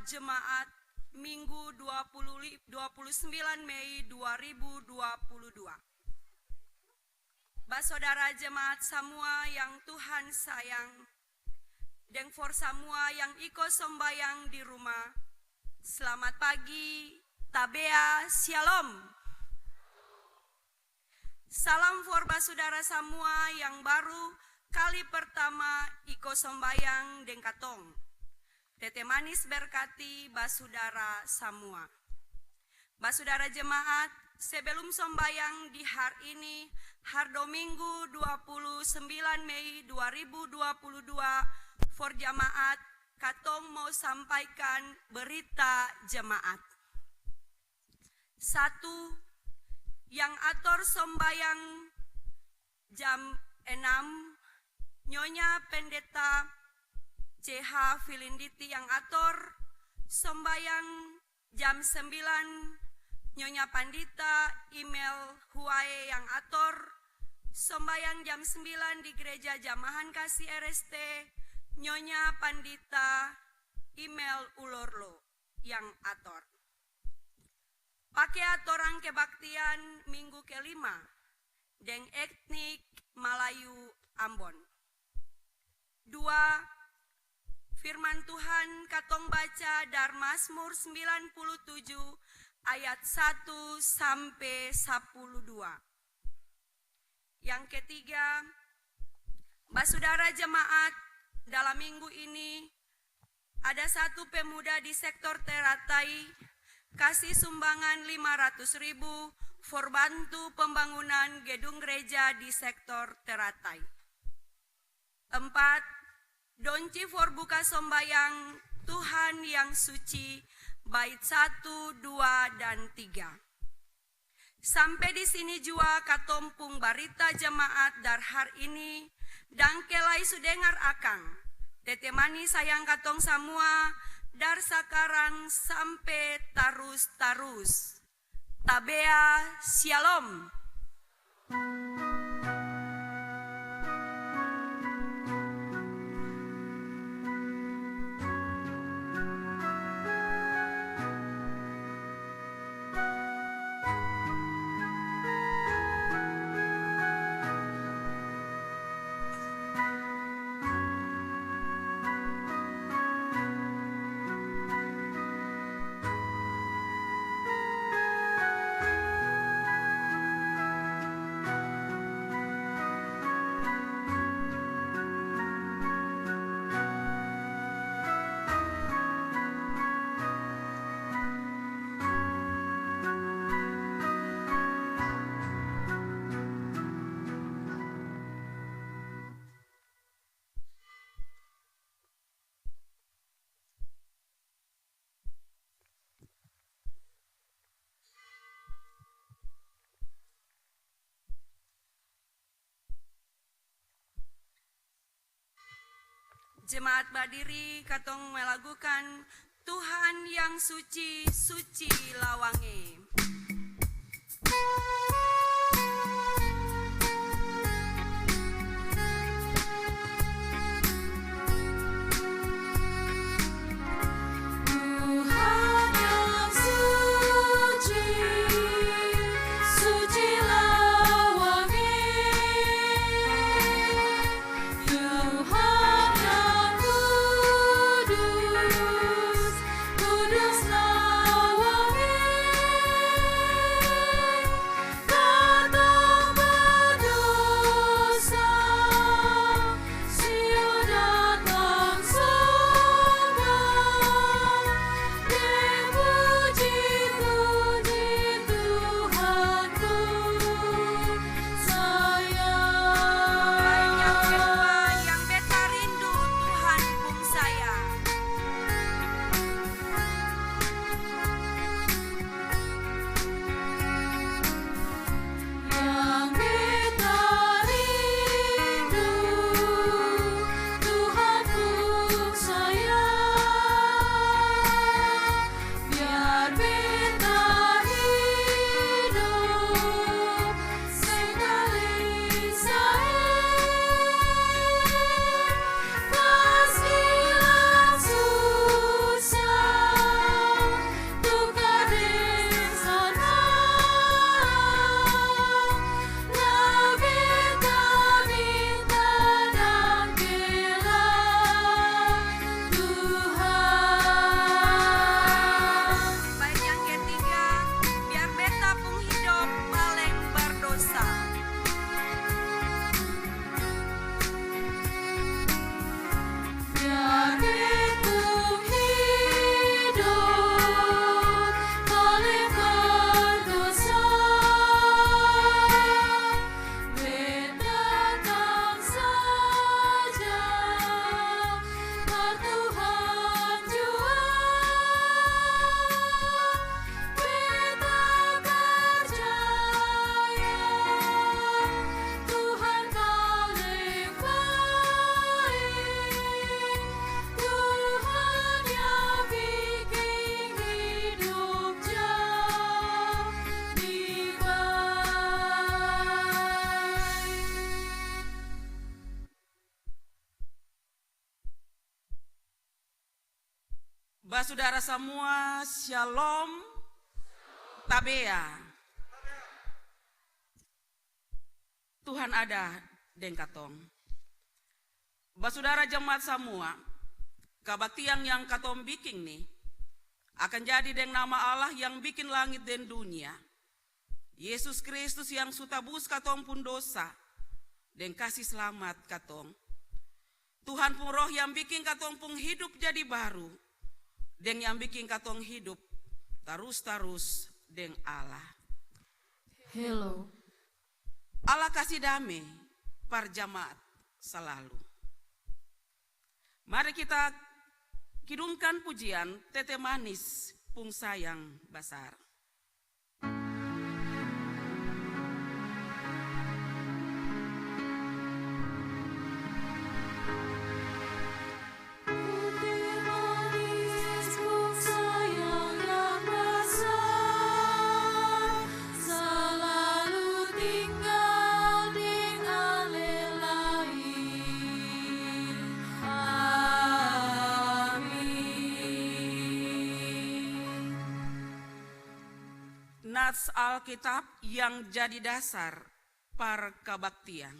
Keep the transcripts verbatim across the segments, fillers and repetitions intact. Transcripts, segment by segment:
Jemaat, Minggu dua puluh li-, dua puluh sembilan Mei dua ribu dua puluh dua. Basodara jemaat samua yang Tuhan sayang, deng for samua yang iko sombayang di rumah, slamat pagi, tabea, syalom. Salam for basudara samua yang baru kali pertama iko sombayang deng katong. Tete manis berkati basudara samua. Basudara jemaat, sebelum sombayang di hari ini, hari Dominggu dua puluh sembilan Mei dua ribu dua puluh dua, for jemaat, katong mau sampaikan berita jemaat. Satu, yang ator sombayang jam enam, Nyonya Pendeta C H Filinditi yang ator, sombayang jam sembilan, Nyonya Pandita Imel Huae yang ator, sombayang jam sembilan di Gereja Jamahan Kasih R S T, Nyonya Pandita Imel Ulorlo yang ator. Pake atorang kebaktian minggu kelima deng etnik Malayu Ambon. Dua, firman Tuhan katong baca dari Mazmur sembilan puluh tujuh ayat satu sampe sapuluh dua. Yang ketiga, basudara jemaat, dalam minggu ini ada satu pemuda di sektor Teratai kasi sumbangan lima ratus ribu for bantu pembangunan gedung gereja di sektor Teratai. Empat, donci for buka sombayang Tuhan yang suci, bait satu, dua, dan tiga. Sampe di sini jua katong pung barita jemaat dar hari ini, dangke lai su dengar akang. Tete manis sayang katong samua, dar sakarang sampe tarus-tarus. Tabea, syalom. Jemaat badiri, katong melagukan Tuhan yang suci, suci lawang e. Tuhan yang suci, suci lawang e. Tuhan yang kudus, kudus lawang e. Sudara samua, syalom, tabea. Tuhan ada deng katong. Basudara jemaat samua, kabaktian yang katong biking ni akan jadi deng nama Allah yang biking langit deng dunia, Yesus Kristus yang su tabus katong pung dosa deng kasi slamat katong, Tuhan pung Roh yang biking katong pung hidup jadi baru, deng yang biking katong hidup tarus-tarus deng Allah. Hello. Allah kasi dame par jamaat salalu. Mari kita kidungkan pujian Tete Manis pung sayang basar. Nats Alkitab yang jadi dasar par kabaktian.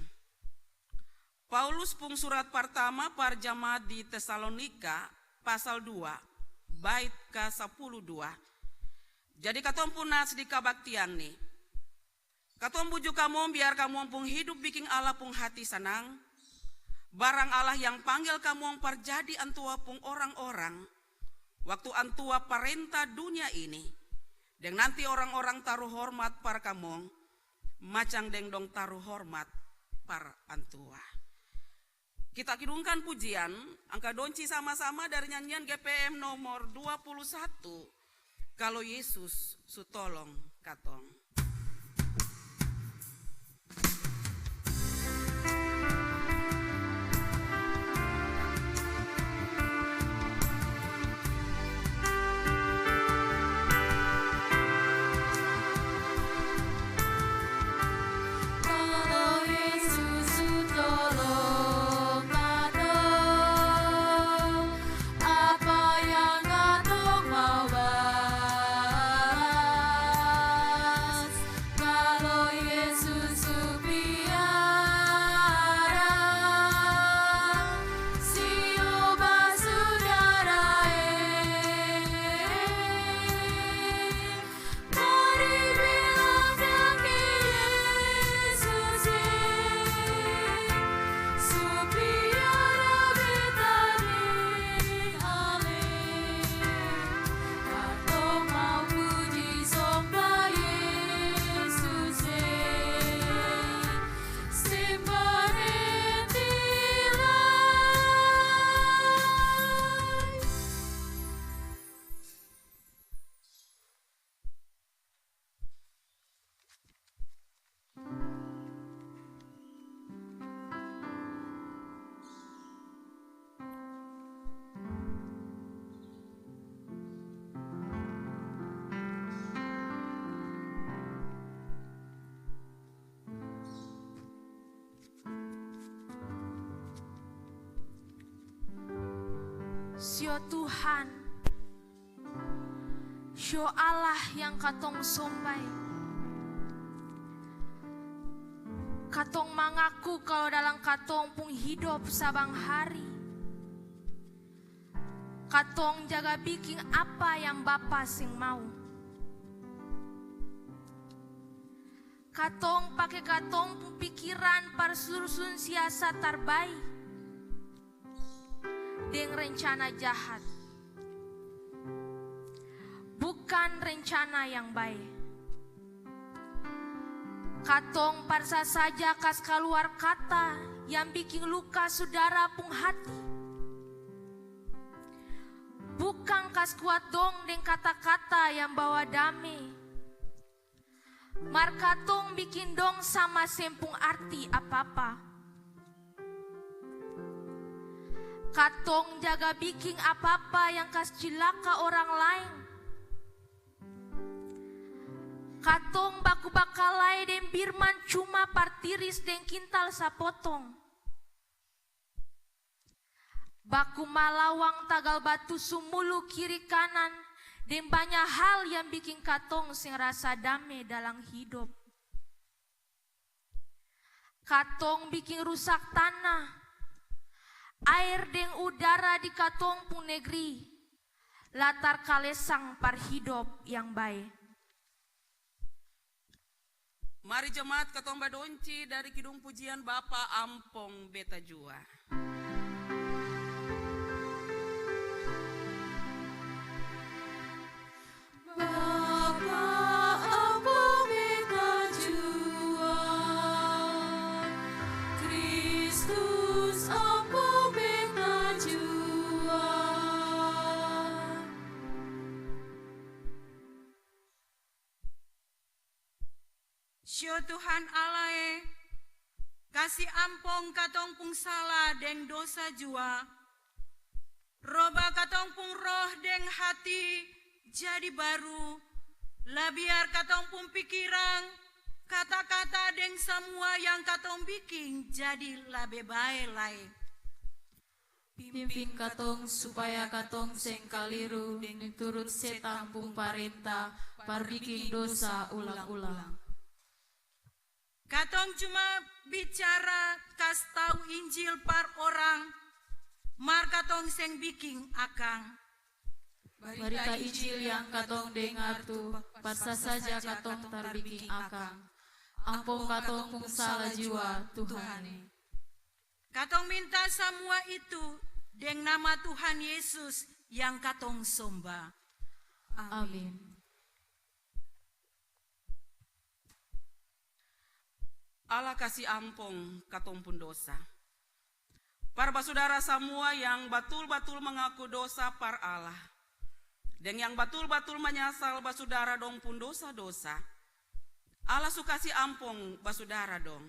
Paulus pung surat partama par jamaat di Tesalonika, pasal dua, bait ka sapuluh dua. Jadi katong pung nats di kabaktian ni. Katong buju kamong biar kamong pung hidup biking Allah pung hati sanang. Barang Allah yang panggel kamong par jadi antua pung orang-orang, waktu antua parenta dunia ini, deng nanti orang-orang taru hormat par kamong, macang deng dong taru hormat par antua. Kita kidungkan pujian, angka donci sama-sama dari nyanyian G P M nomor dua puluh satu, Kalo Yesus su tolong katong. Apa yang katong mau bahas? Kalo Yesus su piara, siu basudara e. Mari bilang deng Yesus e, su piara beta deng ale. Katong mau puji somba Yesus e, seng barenti lai. Sio Tuhan, sio Allah yang katong somba e. Katong mangaku kalo dalam katong pung hidop sabang hari, katong jaga biking apa yang Bapa seng mau. Katong pake katong pung pikiran par susun siasat tar bae deng rencana jahat, bukan rencana yang bae. Katong parsa saja kas kaluar kata yang biking luka sudara pung hati, bukang kas kuat dong deng kata-kata yang bawa dame. Mar katong biking dong sama seng pung arti apa-apa. Katong jaga biking apa-apa yang kas cilaka orang laeng. Katong baku bakalae deng birman cuma par tiris deng kintal sapotong. baku malawang tagal batusu mulu kiri kanan, deng banya hal yang biking katong seng rasa dame dalam hidop. Katong biking rusak tanah, aer deng udara di katong pung negri, la tarkalesang par hidop yang bae. Mari jemaat katong badonci dari kidung pujian Bapa Ampong Beta jua. Bapa Ampong Beta jua, Kristus Ampong Beta jua. Sio Tuhan Allah e, kasi ampong katong pung sala deng dosa jua. Roba katong pung roh deng hati jadi baru. La biar katong pung pikiran, kata-kata deng samua yang katong biking jadi labe bae lai. Pimpin katong supaya katong seng kaliru deng turut setang pung parenta par biking dosa ulang-ulang. Katong cuma bicara kas tau Injil par orang, mar katong seng biking akang. Barita Injil yang katong dengar tu paksa saja katong tar biking akang. Ampong katong pung sala jua, Tuhan e. Katong minta samua itu deng nama Tuhan Yesus yang katong somba. Amin. Allah kasi ampong katong pung dosa. Par basudara samua yang batul-batul mangaku dosa par Allah, deng yang batul-batul manyasal basudara dong pung dosa-dosa, Allah su kasi ampong basudara dong.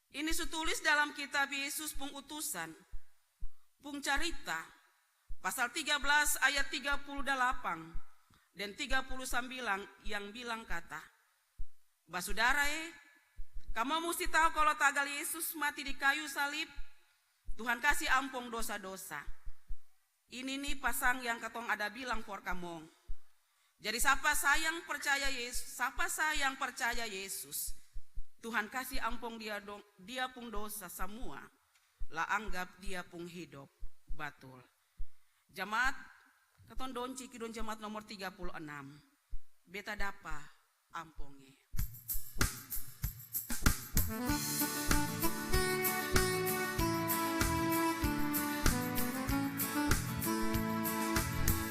Ini su tulis dalam kitab Yesus pung utusan pung carita, pasal tiga belas ayat tiga puluh dalapan dan tiga puluh sambilan yang bilang kata, "Basudara e, kamong musti tau kalo tagal Yesus mati di kayu salib, Tuhan kasi ampong dosa-dosa." Ini ni pasang yang katong ada bilang for kamong. Jadi sapa sa yang percaya Yesus, sapa sa yang percaya Yesus, Tuhan kasi ampong dia dong, dia pung dosa samua, la anggap dia pung hidop batul. Jamaat, katong donci kidong jamaat nomor tiga puluh enam. Beta dapa ampong e.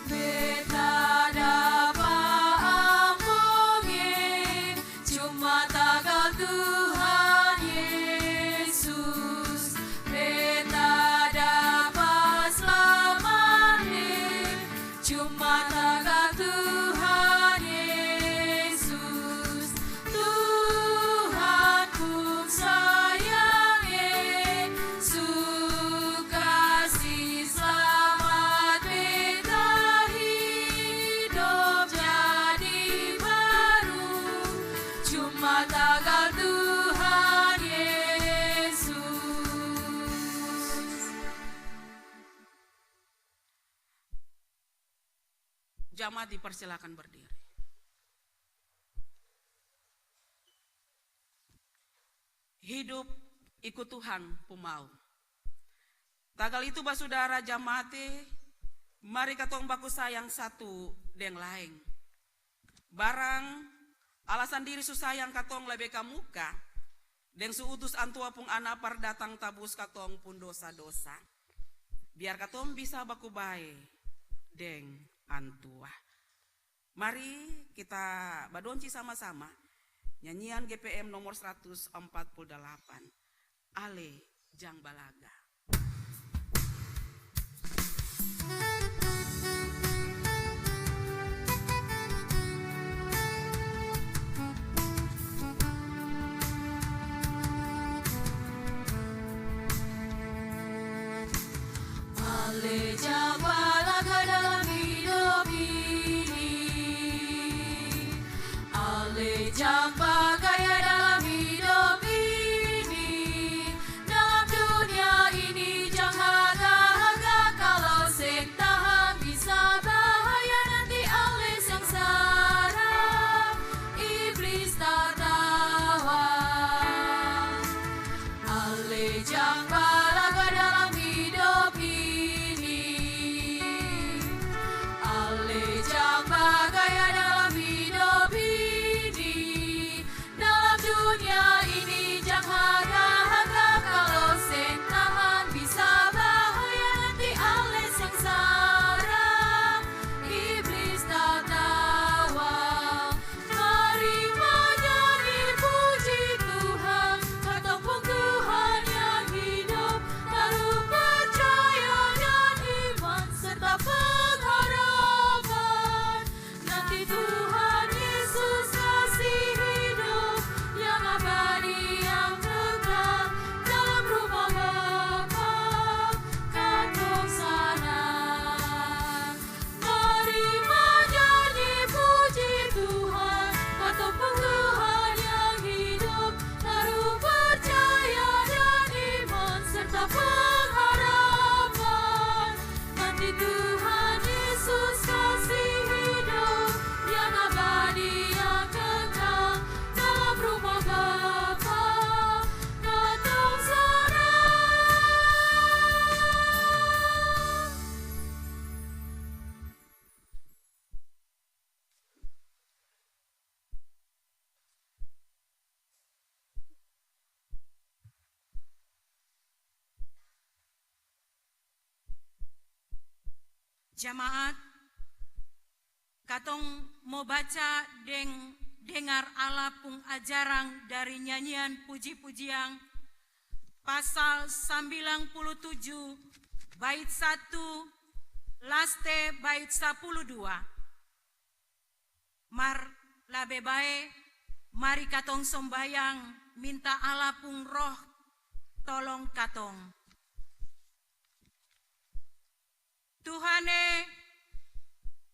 Beta dapa ampong e, cuma tagal Tuhan Yesus. Beta dapa slamat e, cuma tagal Tuhan Yesus, Tuhan pung sayang e, su kasi slamat beta hidop jadi baru, cuma tagal Tuhan Yesus. Jamaat dipersilakan berdiri. Hidup iko Tuhan pung mau. Tagal itu, basudara jamaat e, mari katong baku sayang satu deng laeng. Barang Allah sandiri su sayang katong lebe kamuka, deng su utus Antua pung Ana par datang tabus katong pung dosa-dosa. Biar katong bisa baku bae deng Antua. Mari kita badonci sama-sama nyanyian G P M nomor seratus empat puluh delapan, Ale Jang Balaga. Ale jang balaga dalam hidop ini. Ale jang bagaya dalam hidop ini. Dalam dunia ini jang haga-haga. Jamaat, katong mo baca deng dengar Allah pung ajaran dari nyanyian puji-pujian, pasal sambilan puluh tujuh, bait satu, laste bait sapuluh dua. Mar labe bae, mari katong sombayang, minta Allah pung Roh tolong katong. Tuhan e,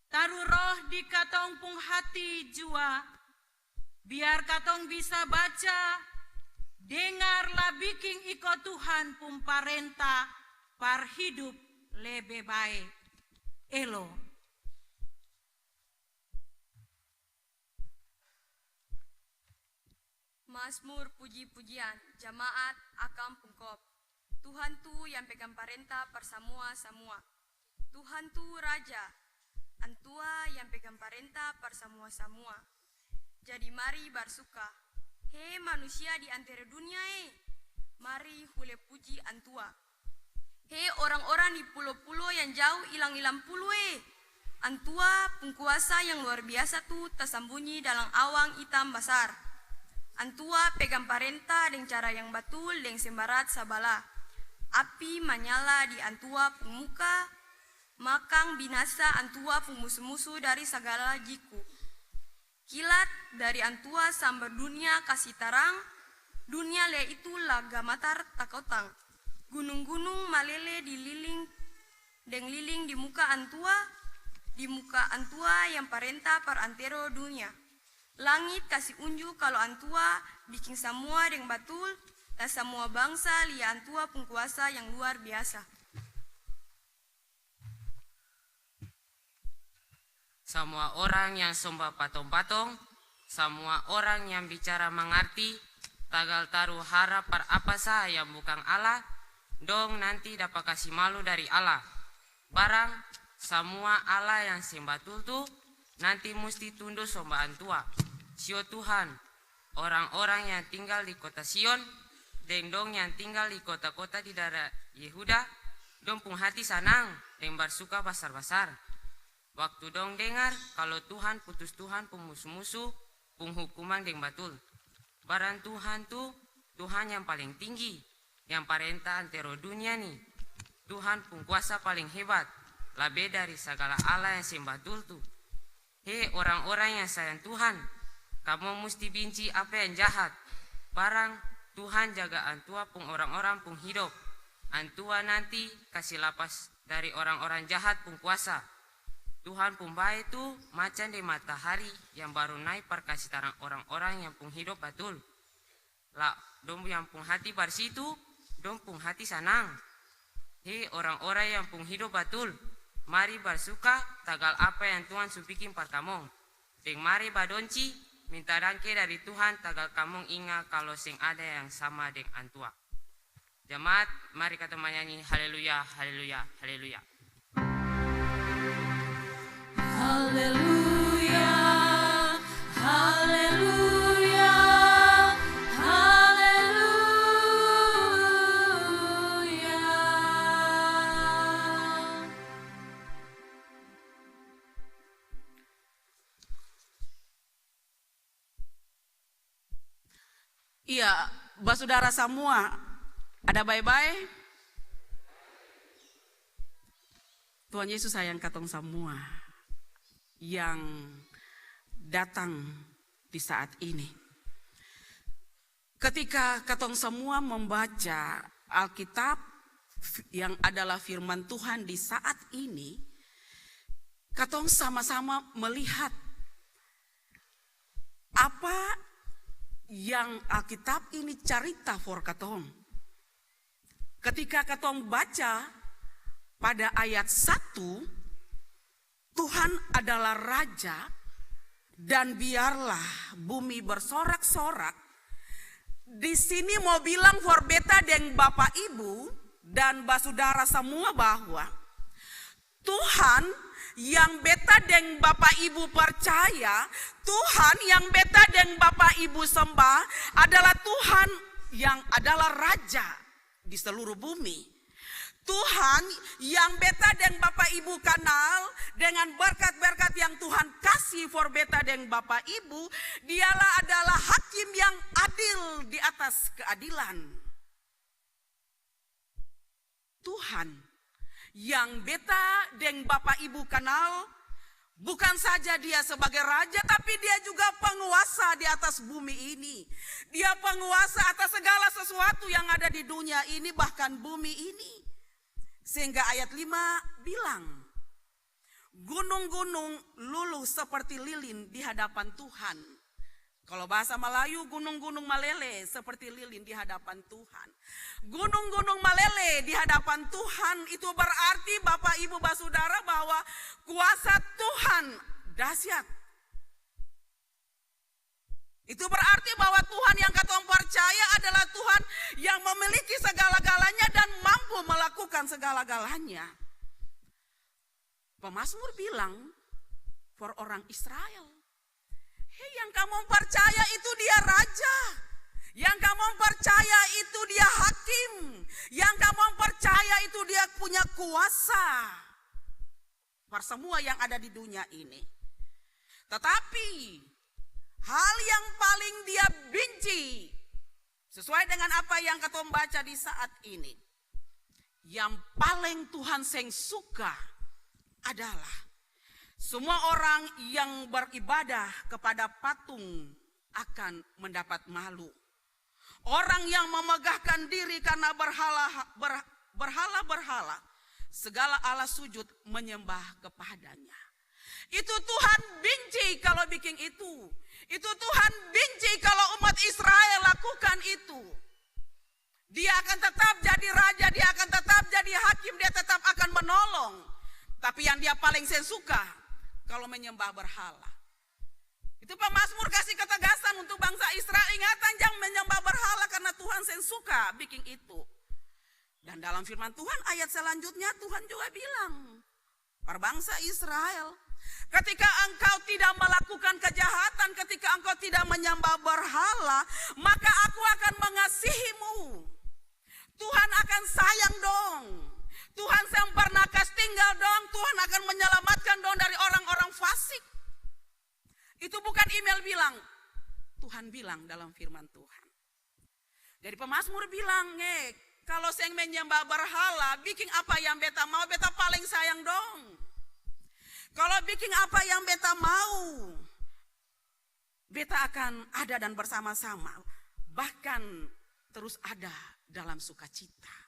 taru Roh di katong pung hati jua, biar katong bisa baca, dengar, la biking iko Tuhan pung parenta par hidup lebe bae. Elo. Mazmur puji-pujian, jamaat Akang pung kop. Tuhan tu yang pegang parenta par samua-samua. Tuhan tu Raja, Antua yang pegang parenta par samua-samua. Jadi mari barsuka, he manusia di antero dunia e, mari hule puji Antua. He orang-orang di pulo-pulo yang jauh ilang-ilang pulu e, Antua pung kuasa yang luar biasa tu tasambunyi dalam awang itam basar. Antua pegang parenta deng cara yang batul deng seng barat sabala. Api manyala di Antua pung muka, makang binasa Antua pung musu-musu dari sagala jiku. Kilat dari Antua sambar dunia kasi tarang, dunia lia itu la gamatar takotang. Gunung-gunung malele di liling deng liling di muka Antua, di muka Antua yang parenta par antero dunia. Langit kasi unju kalo Antua biking samua deng batul, dan samua bangsa lia Antua pung kuasa yang luar biasa. Samua orang yang somba patong-patong, samua orang yang bicara mangarti, tagal taru harap par apa sa yang bukang Allah, dong nanti dapa kasi malu dari Allah. Barang samua allah yang seng batul tu nanti musti tundu somba Antua. Sio Tuhan, orang-orang yang tinggal di kota Sion, deng dong yang tinggal di kota-kota di daerah Yehuda, dong pung hati sanang deng barsuka basar-basar. Waktu dong dengar kalu Tuhan putus Tuhan pung musu-musu pung hukuman deng batul. Barang Tuhan tu Tuhan yang paleng tinggi, yang parenta antero dunia ni. Tuhan pung kuasa paleng hebat, labe dari sagala allah yang seng batul tu. He orang-orang yang sayang Tuhan, kamong musti binci apa yang jahat. Barang Tuhan jaga Antua pung orang-orang pung hidop. Antua nanti kasi lapas dari orang-orang jahat pung kuasa. Tuhan pung bae tu macam deng matahari yang baru nai par kasi tarang orang-orang yang pung hidop batul. La dong yang pung hati barsi tu, dong pung hati sanang. He orang-orang yang pung hidop batul, mari barsuka tagal apa yang Tuhan su biking par kamong. Deng mari badonci, minta dangke dari Tuhan tagal kamong inga kalu seng ada yang sama deng Antua. Jemaat, mari katong manyanyi, haleluya, haleluya, haleluya. Haleluya, haleluya, haleluya. Iya, basudara samua, ada bae-bae? Tuhan Yesus sayang katong samua yang datang di saat ini. Ketika katong samua membaca Alkitab yang adalah firman Tuhan di saat ini, katong sama-sama melihat apa yang Alkitab ini carita for katong. Ketika katong baca pada ayat satu, "Tuhan adalah Raja, dan biarlah bumi bersorak-sorak." Di sini mau bilang for beta deng Bapa Ibu dan basudara samua bahwa Tuhan yang beta deng Bapa Ibu parcaya, Tuhan yang beta deng Bapa Ibu sembah adalah Tuhan yang adalah Raja di seluruh bumi. Tuhan yang beta deng Bapak Ibu kanal, dengan berkat-berkat yang Tuhan kasi for beta deng Bapak Ibu, dialah adalah hakim yang adil di atas keadilan. Tuhan yang beta deng Bapak Ibu kanal, bukan saja Dia sebagai Raja, tapi Dia juga penguasa di atas bumi ini. Dia penguasa atas segala sesuatu yang ada di dunia ini, bahkan bumi ini. Sehingga ayat lima bilang, "Gunung-gunung luluh seperti lilin di hadapan Tuhan." Kalau bahasa Melayu, gunung-gunung malele seperti lilin di hadapan Tuhan. Gunung-gunung malele di hadapan Tuhan, itu berarti, Bapak Ibu Basudara, bahwa kuasa Tuhan dahsyat. Itu berarti bahwa Tuhan yang katong percaya adalah Tuhan yang memiliki segala-galanya dan mampu melakukan segala-galanya. Pemazmur bilang for orang Israel, "Hei, yang kamong percaya itu Dia raja, yang kamong percaya itu Dia hakim, yang kamong percaya itu Dia punya kuasa for semua yang ada di dunia ini." Tetapi hal yang paling Dia binci, sesuai dengan apa yang katong baca di saat ini, yang paling Tuhan seng suka adalah semua orang yang beribadah kepada patung akan mendapat malu. Orang yang memegahkan diri karena berhala, ber-, berhala-berhala, segala Allah sujud menyembah kepadanya. Itu Tuhan binci kalau biking itu. Itu Tuhan binci kalau umat Israel lakukan itu. Dia akan tetap jadi raja, Dia akan tetap jadi hakim, Dia tetap akan menolong. Tapi yang Dia paling seng suka kalau menyembah berhala. Itu pemazmur kasih ketegasan untuk bangsa Israel. Ingatan, jang menyembah berhala karena Tuhan seng suka biking itu. Dan dalam firman Tuhan ayat selanjutnya Tuhan juga bilang, par bangsa Israel, "Ketika engkau tidak melakukan kejahatan, ketika engkau tidak menyembah berhala, maka Aku akan mengasihimu." Tuhan akan sayang dong. Tuhan seng pernah kas tinggal dong. Tuhan akan menyelamatkan dong dari orang-orang fasik. Itu bukan Imel bilang. Tuhan bilang dalam firman Tuhan. Jadi pemazmur bilang, "Eh, kalau seng menyembah berhala, biking apa yang beta mau, beta paling sayang dong. Kalau biking apa yang beta mau, beta akan ada dan bersama-sama, bahkan terus ada dalam sukacita."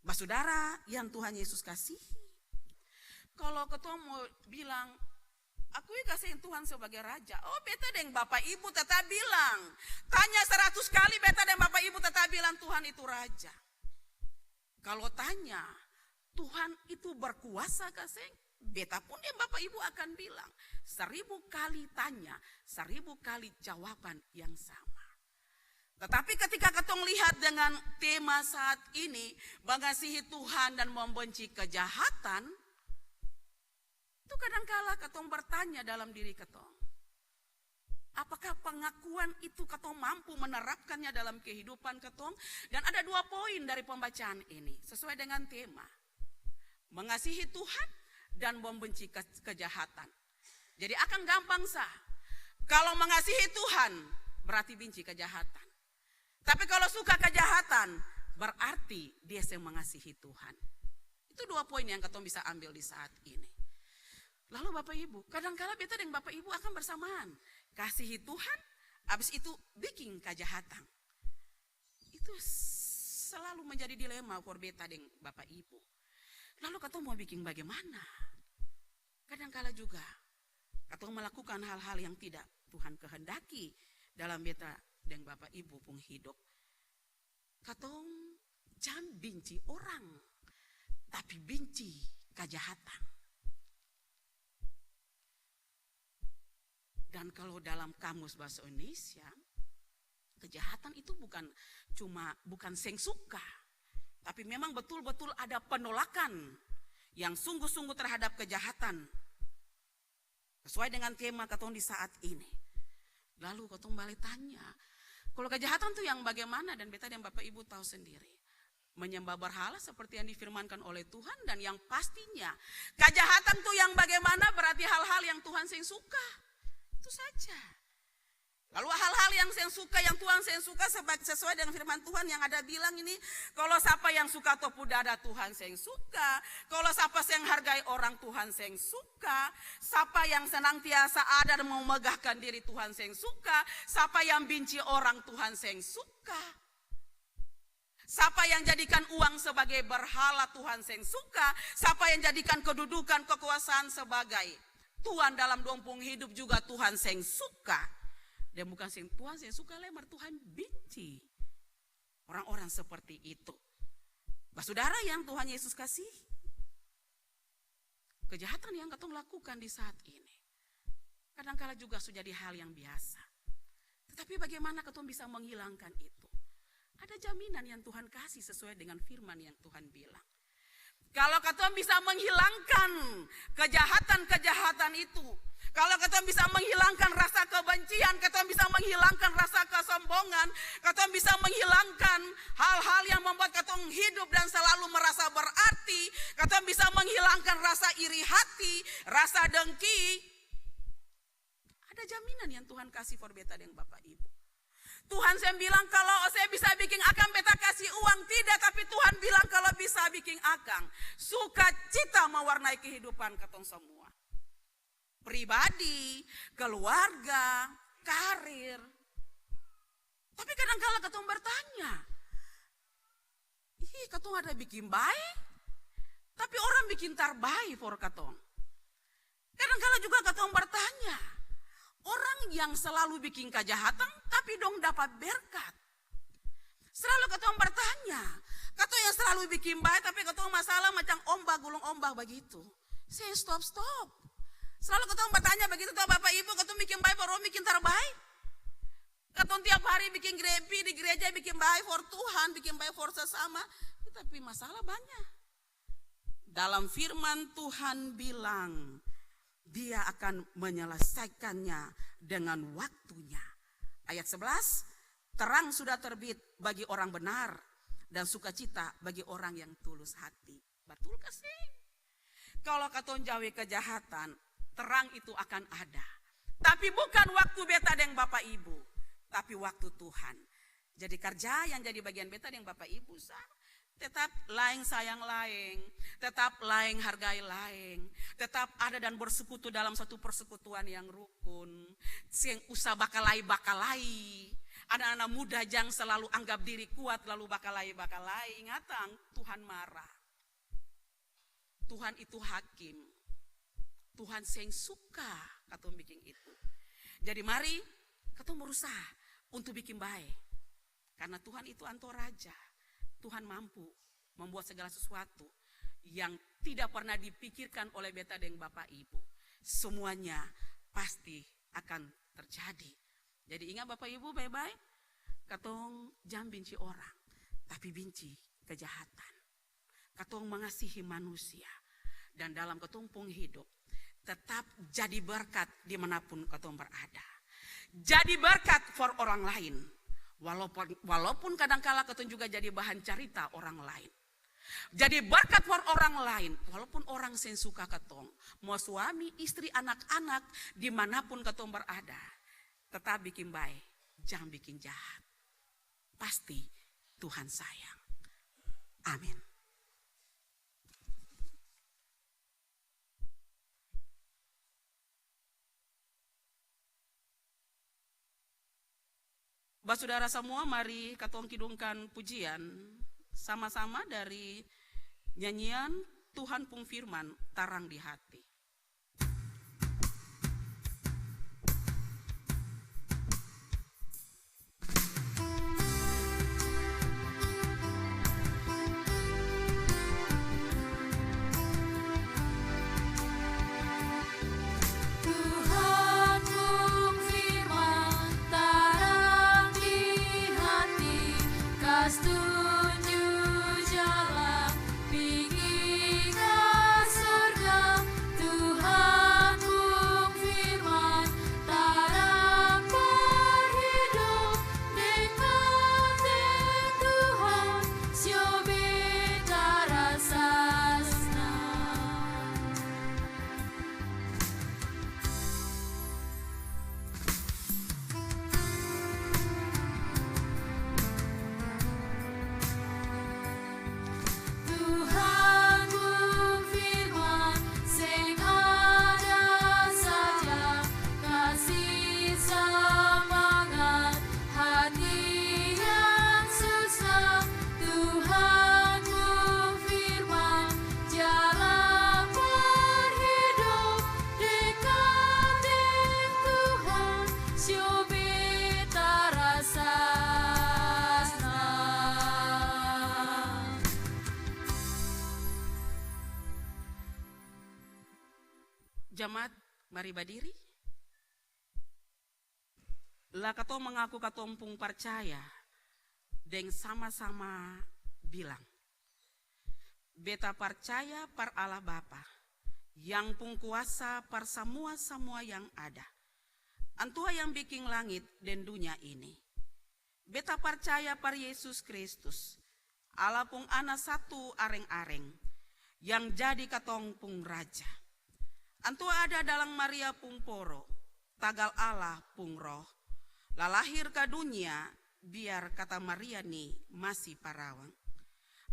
Basudara yang Tuhan Yesus kasihi, kalau katong mo bilang, "Akui kasih Tuhan sebagai Raja," oh, beta deng Bapak Ibu tetap bilang, tanya seratus kali, beta deng Bapak Ibu tetap bilang, "Tuhan itu Raja." Kalau tanya, "Tuhan itu berkuasa ka seng?" Beta pun deng Bapak Ibu akan bilang, seribu kali tanya, seribu kali jawaban yang sama. Tetapi ketika katong lihat dengan tema saat ini, mengasihi Tuhan dan membenci kejahatan, itu kadangkala katong bertanya dalam diri katong, apakah pengakuan itu katong mampu menerapkannya dalam kehidupan katong? Dan ada dua poin dari pembacaan ini, sesuai dengan tema. Mengasihi Tuhan dan membenci ke-, kejahatan. Jadi akang gampang sa. Kalau mengasihi Tuhan, berarti benci kejahatan. Tapi kalau suka kejahatan, berarti dia seng mengasihi Tuhan. Itu dua poin yang katong bisa ambil di saat ini. Lalu Bapak Ibu, kadangkala beta deng Bapak Ibu akang bersamaan. Kasihi Tuhan, abis itu biking kejahatan. Itu selalu menjadi dilema for beta deng Bapak Ibu. Lalu katong mau biking bagaimana? Kadangkala juga katong melakukan hal-hal yang tidak Tuhan kehendaki dalam beta deng Bapak Ibu pung hidup. Katong jang binci orang, tapi binci kajahatan. Dan kalau dalam kamus bahasa Indonesia, kejahatan itu bukan cuma, bukan seng suka, tapi memang betul-betul ada penolakan yang sungguh-sungguh terhadap kejahatan. Sesuai dengan tema katong di saat ini. Lalu katong bale tanya, kalau kejahatan tuh yang bagaimana? Dan beta dan Bapak Ibu tahu sendiri. menyembah berhala seperti yang difirmankan oleh Tuhan, dan yang pastinya kejahatan tuh yang bagaimana, berarti hal-hal yang Tuhan seng suka. Itu saja. Lalu hal-hal yang seng suka, yang Tuhan seng suka, seba-, sesuai dengan firman Tuhan yang ada bilang ini, kalau sapa yang suka topu dada Tuhan seng suka, kalau sapa seng hargai orang Tuhan seng suka, sapa yang senantiasa ada dan mau megahkan diri Tuhan seng suka, sapa yang binci orang Tuhan seng suka. Sapa yang jadikan uang sebagai berhala Tuhan seng suka, sapa yang jadikan kedudukan, kekuasaan sebagai tuan dalam dong pung hidup juga Tuhan seng suka. Dan bukan seng, Tuhan seng suka lai, mar Tuhan binci orang-orang seperti itu. Basudara yang Tuhan Yesus kasih, kejahatan yang katong lakukan di saat ini kadangkala juga su jadi hal yang biasa. Tetapi bagaimana katong bisa menghilangkan itu? Ada jaminan yang Tuhan kasih sesuai dengan firman yang Tuhan bilang. Kalau katong bisa menghilangkan kejahatan-kejahatan itu, kalau katong bisa menghilangkan rasa kebencian, katong bisa menghilangkan rasa kesombongan, katong bisa menghilangkan hal-hal yang membuat katong hidup dan selalu merasa berarti, katong bisa menghilangkan rasa iri hati, rasa dengki. Ada jaminan yang Tuhan kasih for beta deng Bapak Ibu. Tuhan seng bilang, "Kalau ose bisa biking akang, beta kasih uang," tidak, tapi Tuhan bilang, "Kalau bisa biking akang, sukacita mewarnai kehidupan katong semua. Pribadi, keluarga, karir." Tapi kadangkala katong bertanya, "Ih, katong ada biking bae, tapi orang biking tar bae for katong." Kadangkala juga katong bertanya, orang yang selalu biking kajahatan, tapi dong dapat berkat. Selalu katong bertanya, katong yang selalu biking bae, tapi katong masalah macam ombak, gulung ombak bagitu. Seng stop-stop. Selalu katong bertanya begitu to, Bapak Ibu, katong biking bae, baru biking tar bae. Katong tiap hari biking grepi di gereja, biking bae for Tuhan, biking bae for sesama. Tapi masalah banyak. Dalam firman Tuhan bilang, Dia akan menyelesaikannya dengan waktunya. Ayat sebelas, "Terang sudah terbit bagi orang benar, dan sukacita bagi orang yang tulus hati." Batul ka seng? Kalau katong jauhi kejahatan, terang itu akan ada. Tapi bukan waktu beta deng Bapak Ibu, tapi waktu Tuhan. Jadi karja yang jadi bagian beta deng Bapak Ibu sa, tetap laeng sayang laeng, tetap laeng hargai laeng, tetap ada dan bersekutu dalam satu persekutuan yang rukun. Seng usah bakalai-bakalai. Anak-anak muda jang selalu anggap diri kuat lalu bakalai-bakalai. Ingatang, Tuhan marah. Tuhan itu hakim. Tuhan seng suka katong biking itu. Jadi mari katong berusaha untuk biking bae. Karena Tuhan itu anto raja. Tuhan mampu membuat segala sesuatu yang tidak pernah dipikirkan oleh beta deng Bapak Ibu. Semuanya pasti akan terjadi. Jadi ingat Bapak Ibu bae-bae, katong jang binci orang, tapi binci kejahatan. Katong mengasihi manusia. Dan dalam katong pung hidup, tetap jadi berkat dimanapun katong berada. Jadi berkat for orang lain. Walaupun, walaupun kadangkala katong juga jadi bahan carita orang lain. Jadi berkat for orang lain, walaupun orang seng suka katong. Mau suami, istri, anak-anak, dimanapun katong berada, tetap biking bae, jang biking jahat. Pasti Tuhan sayang. Amin. Basudara samua, mari katong kidungkan pujian sama-sama dari nyanyian Tuhan Pung Firman Tarang di Hati. Tuhan pung firman tarang di hati, kas tunju jalan pigi ka sorga. Mat, mari badiri. La katong mangaku katong pung parcaya deng sama-sama bilang, "Beta parcaya par Allah Bapa, yang pung kuasa par samua-samua yang ada. Antua yang biking langit deng dunya ini. Beta parcaya par Yesus Kristus, Allah pung Ana satu areng-areng, yang jadi katong pung Raja. Antua ada dalam Maria pung poro, tagal Allah pung Roh, lalahir ka dunya, biar kata Maria ni masi parawang.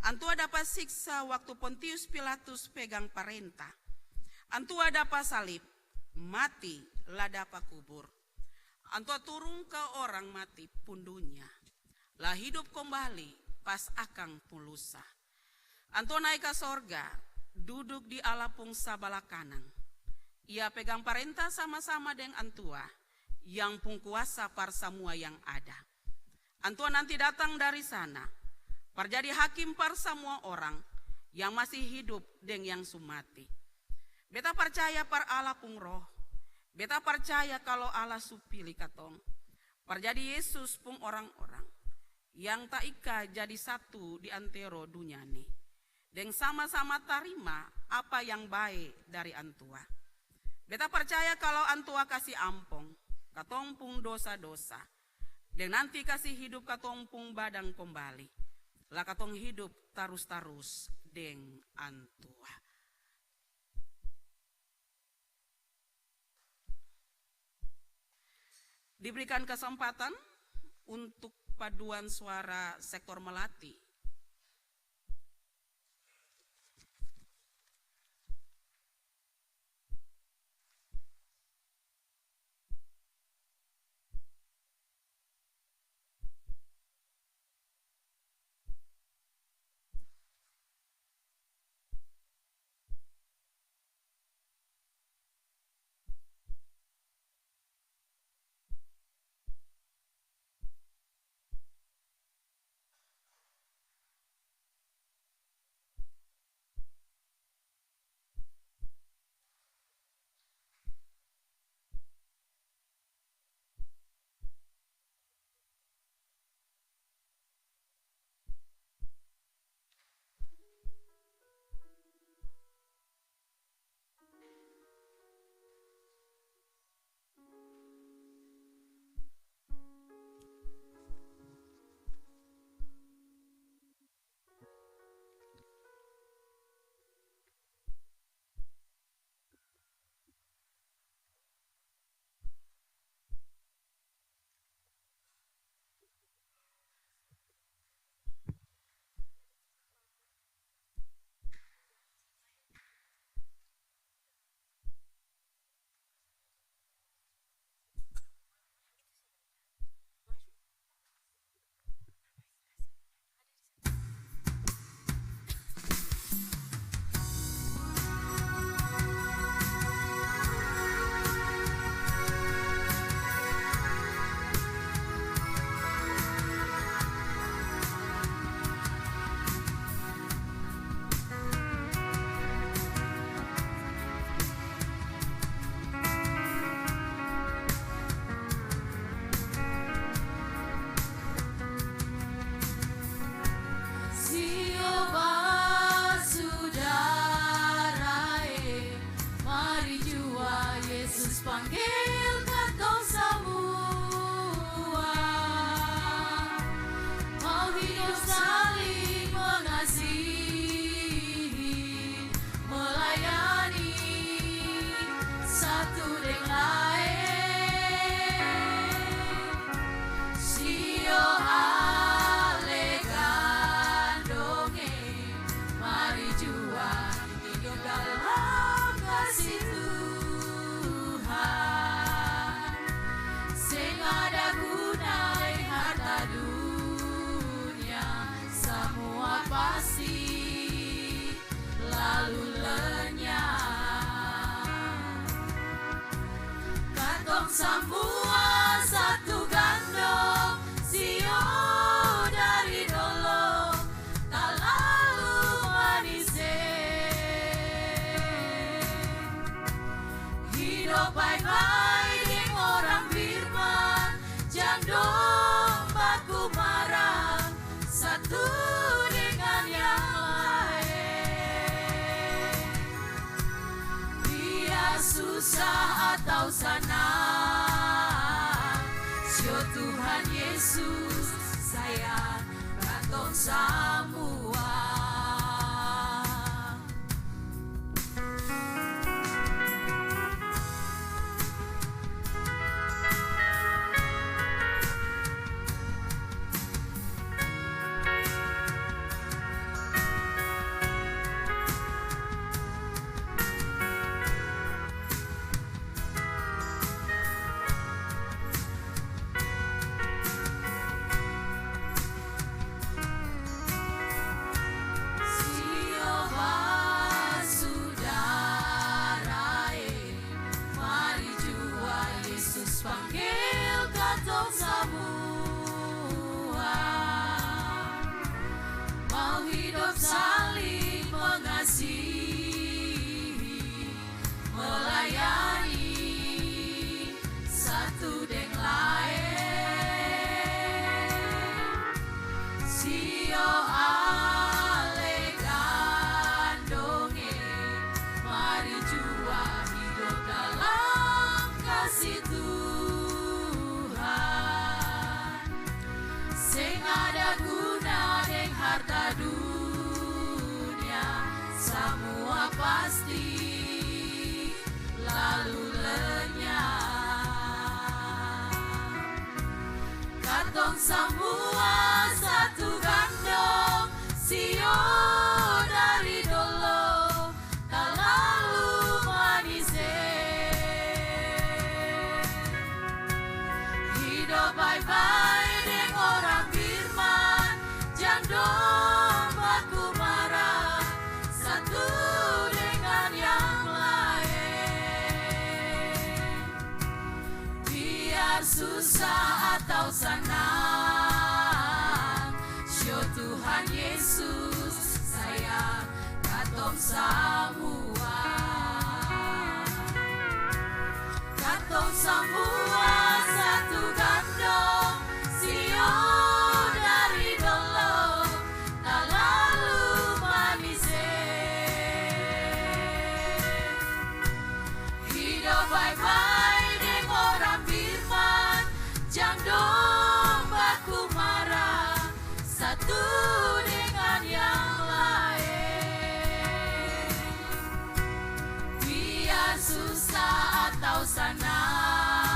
Antua dapa siksa waktu Pontius Pilatus pegang parenta. Antua dapa salib, mati, la dapa kubur. Antua turung ka orang mati pung dunya, la hidup kombali pas akang pung lusa. Antua nae ka sorga, duduk di Allah pung sabala kanang. Ia pegang parenta sama-sama deng Antua, yang pung kuasa par samua yang ada. Antua nanti datang dari sana, par jadi hakim par samua orang yang masi hidup deng yang su mati. Beta parcaya par Allah pung Roh. Beta parcaya kalu Allah su pili katong par jadi Yesus pung orang-orang, yang taika jadi satu di antero dunya ni, deng sama-sama tarima apa yang bae dari Antua. Beta parcaya kalu Antua kasi ampong katong pung dosa-dosa, deng nanti kasi hidup katong pung badan kombali, la katong hidup tarus-tarus deng Antua." Diberikan kesempatan untuk paduan suara sektor Melati. Sio basudara e, mari jua Yesus panggil katong samua. Mau hidup saling mengasihi, melayani satu deng laeng. Sio ale gandong e, mari jua hidup dalam kasih Tuhan. Seng ada guna e harta dunia, samua pasti lalu lenyap. Katong samua satu gandong, sio dari dolo talalu manis e. Tuhan Yesus sayang katong samua. Sio basudara e, mari jua Yesus panggil katong samua. Mau hidop saling mengasihi, melayani satu deng laeng. Sio ale gandong e, mari jua hidop dalam kasih Tuhan. Seng ada guna deng harta dunia, samua pasti lalu lenyap. Katong samua satu gandong, sio dari dolo talalu manis e. Hidop bae-bae deng orang firman, jang dong baku mara satu dengan yang laeng. Biar susah atau sanang, sio Tuhan Yesus sayang katong samua. Katong samua satu gandong, sio dari dolo talalu manis e. Hidop bae-bae deng orang firman, jang dong baku mara satu dengan yang laeng. Biar susah atau sanang,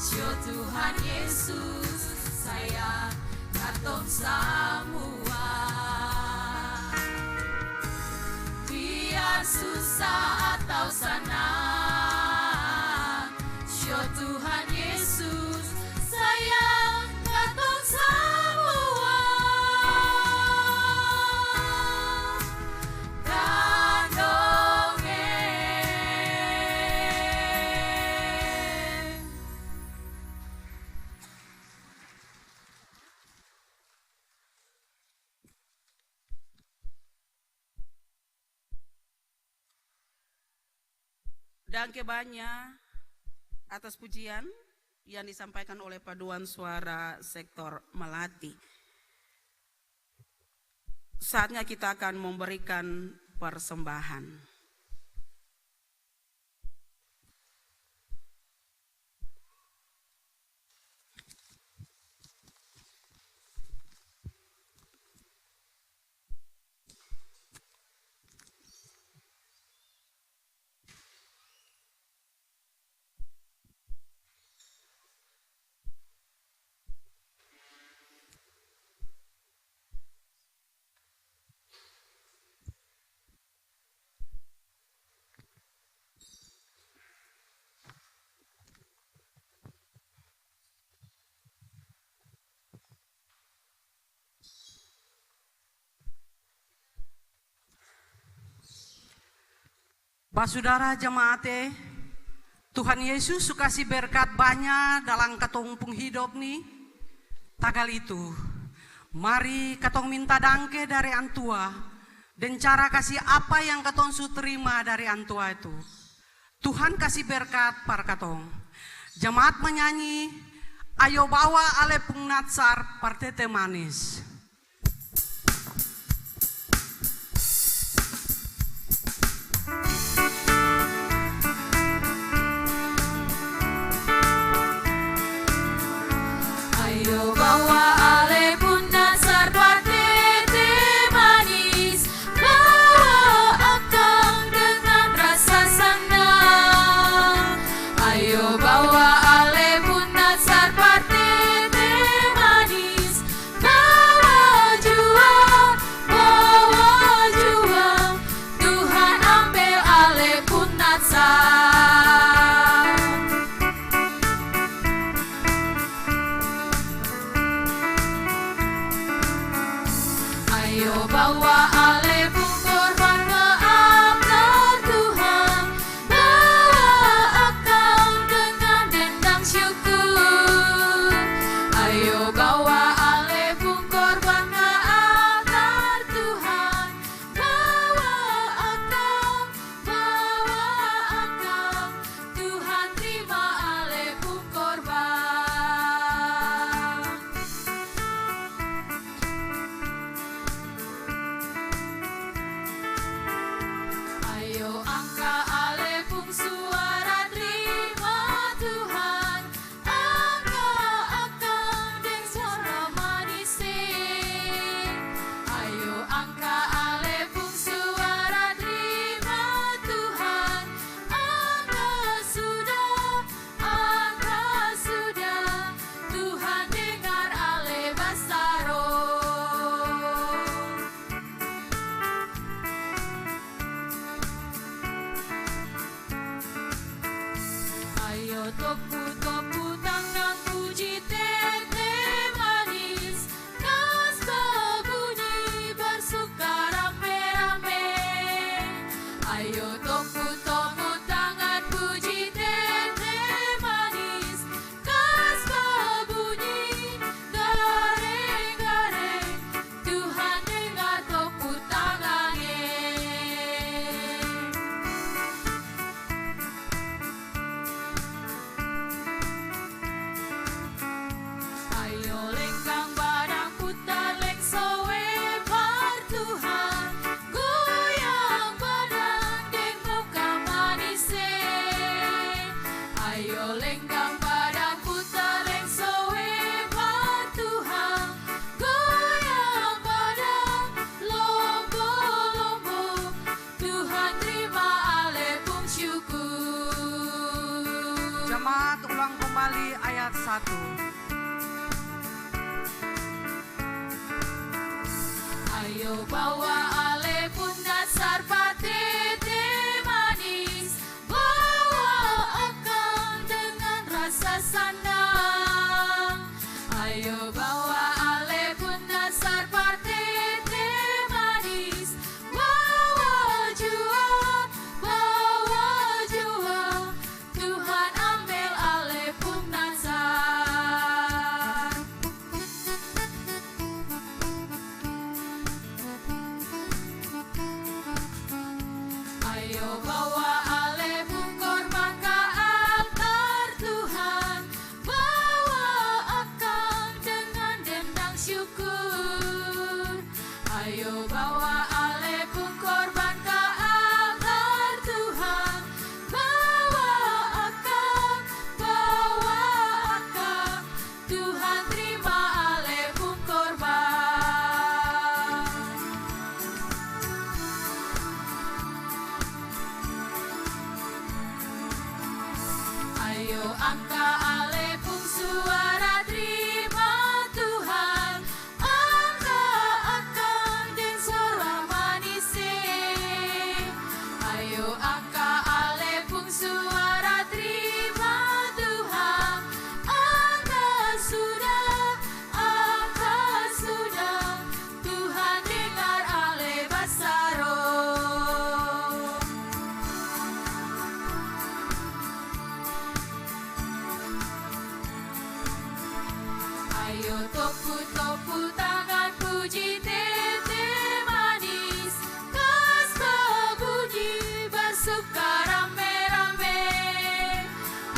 sio Tuhan Yesus sayang katong samua. Biar susah atau sanang, sio Tuhan Yesus sayang katong samua. Kandong e. Danke banya atas pujian yang disampaikan oleh Paduan Suara Sektor Melati. Saatnya kita akan memberikan persembahan. Basudara jemaat e, Tuhan Yesus su kasi berkat banya dalam katong pung hidop ni. Tagal itu, mari katong minta dangke dari Antua deng cara kasi apa yang katong su terima dari Antua itu. Tuhan kasi berkat par katong. Jemaat manyanyi, "Ayo bawa ale pung natsar par tete manis." Topu-topu tangan, puji tete manis, kas babunyi, bersuka rame-rame. Ayo topu-topu tangan, puji tete manis, kas babunyi, gareng-gareng, Tuhan dengar topu tangan, e. Ayo lenggang badang, putar lengso, e, par Tuhan, goyang badang deng muka manis, e. Ayo lenggang badang, putar lengso, e, par Tuhan, goyang badang lombo-lombo, Tuhan trima ale pung syukur. Jemaat ulang kembali ayat satu. Ayo bawa ale pung nasar par tete manis, bawa akang dengan rasa sanang. Ayo bawa ale pung nasar par tete manis, bawa jua, bawa jua, Tuhan ambel ale pung nasar. Ayo bawa ale pung korban ka altar Tuhan, bawa akang dengan dendang syukur. Ayo bawa ale pung korban ka altar Tuhan, bawa akang, bawa akang, Tuhan trima ale pung korban. Ayo angka ale pung suara, trima Tuhan, angka akang deng suara manis, e. Ayo angka ale pung suara, trima Tuhan, angka sudah, angka sudah, Tuhan dengar ale basaro. Ayo topu-topu tangan, puji tete manis, kas babunyi, basuka rame-rame.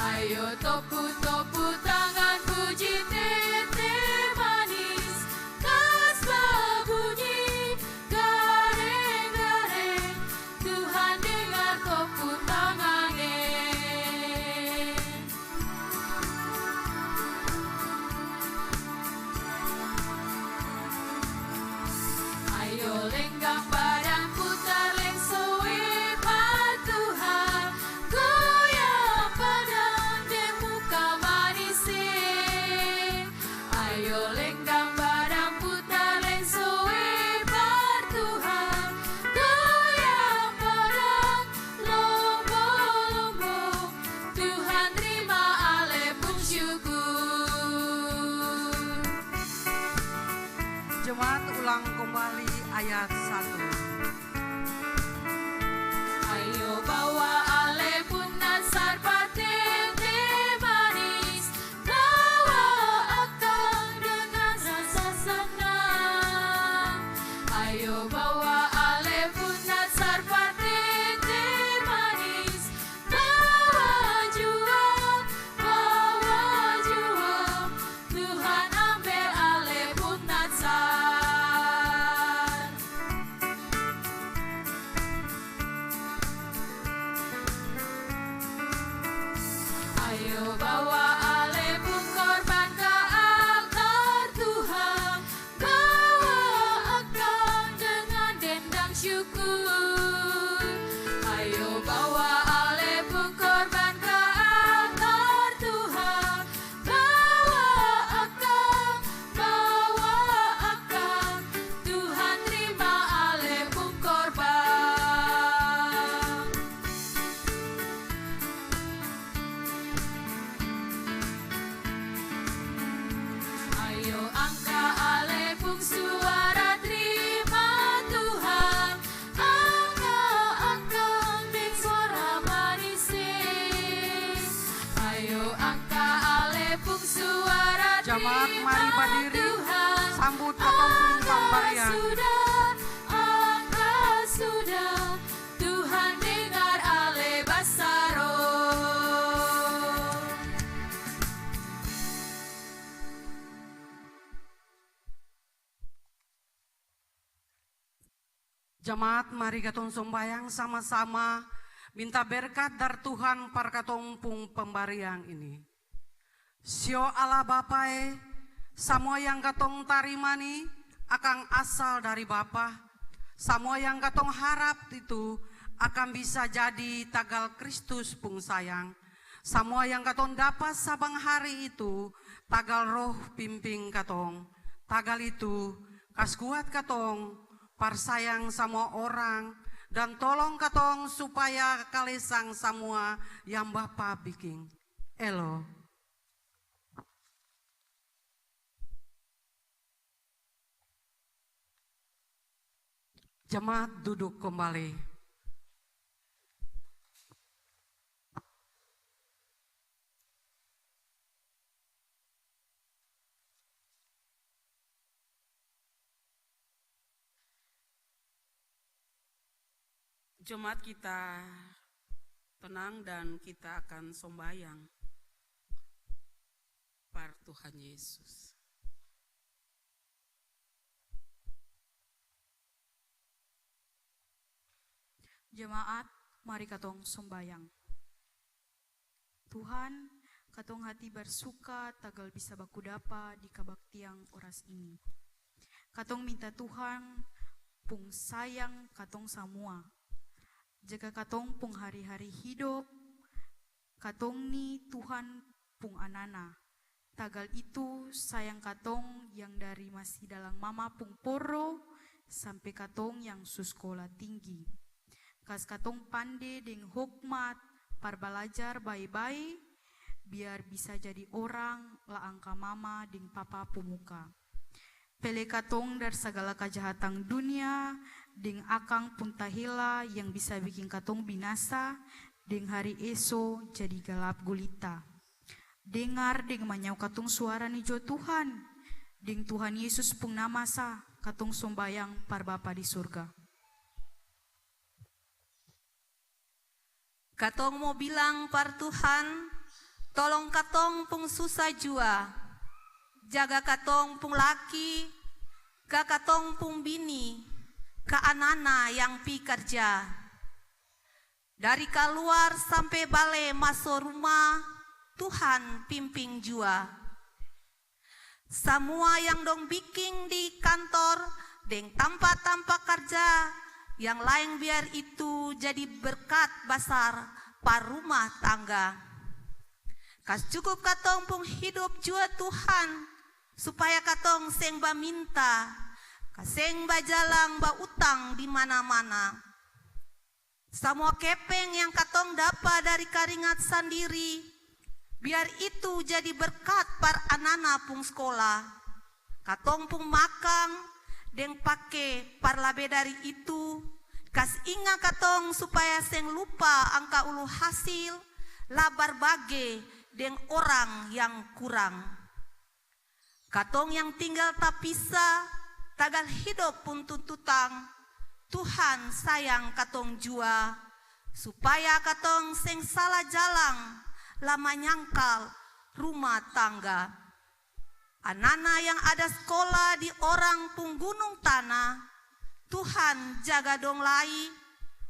Ayo topu-topu tangan, puji tete manis, kas babunyi, gareng-gareng, Tuhan dengar topu tangan, e. Ayo lenggang badan, putar lengso, e, par Tuhan, goyang badan deng muka manis, e. Ayo lenggang badan, putar lengso, e, par Tuhan, goyang badan lombo-lombo, Tuhan trima ale pung syukur. Jemaat ulang kembali ayat satu. Ayo bawa ale pung nasar par tete manis, bawa akang dengan rasa sanang. Ayo bawa ale pung nasar par tete manis, bawa jua, bawa jua, Tuhan ambe ale pung nasar. Ayo bawa ale pung korban ka altar Tuhan, bawa akang dengan dendang syukur. Ayo bawa ale pung korban ka altar Tuhan, bawa akang, bawa akang, Tuhan trima ale pung korban. Yo angka ale pung suara. Jamaat, mari terima badiri, Tuhan. Sambut katong pung pambarian. Angka sudah, angka sudah, Tuhan dengar ale basaro. Jamaat, mari katong sombayang sama-sama, minta berkat dari Tuhan par katong pung pambarian ini. Sio Allah Bapa e, samua yang katong tarima ni akang asal dari Bapa. Samua yang katong harap itu akang bisa jadi tagal Kristus pung sayang. Samua yang katong dapa sabang hari itu, tagal Roh pimping katong. Tagal itu, kas kuat katong, par sayang samua orang, dan tolong katong supaya kalesang samua yang Bapa biking. Elo. Jemaat duduk kembali. Jemaat kita tenang dan kita akan sombayang par Tuhan Yesus. Jemaat, mari katong sombayang. Tuhan, katong hati bersuka tagal bisa baku dapa di kabaktian oras ini. Katong minta Tuhan pung sayang katong samua. Jaga katong pung hari-hari hidop, katong ni Tuhan pung anana. Tagal itu, sayang katong yang dari masi dalam mama pung poro sampe katong yang su skola tinggi. Kas katong pande deng hokmat par balajar bae-bae, biar bisa jadi orang la angka mama deng papa pung muka. Pele katong dari sagala kajahatan dunia deng akang pung tahela yang bisa biking katong binasa deng hari eso jadi galap gulita. Dengar deng manyao katong suara ni jua Tuhan. Deng Tuhan Yesus pung nama sa katong sombayang par Bapa di sorga. Katong mo bilang par Tuhan, tolong katong pung susa jua. Jaga katong pung laki, ka katong pung bini, ka anana yang pi karja. Dari kaluar sampe bale maso ruma, Tuhan pimping jua. Samua yang dong biking di kantor deng tampa-tampa karja yang laeng, biar itu jadi berkat basar pa rumah tangga. Kas cukup katong pung hidop jua Tuhan, supaya katong seng baminta, ka seng bajalang bautang di mana-mana. Samua kepeng yang katong dapa dari karingat sandiri, biar itu jadi berkat par anana pung skola, katong pung makang deng pake. Par labe dari itu, kas inga katong supaya seng lupa angka ulu hasil, la barbage deng orang yang kurang. Katong yang tinggal tapisa, tagal hidop pung tuntutan, Tuhan sayang katong jua, supaya katong seng sala jalang, la manyangkal rumah tangga. Anana yang ada skola di orang pung gunung tana, Tuhan jaga dong lai,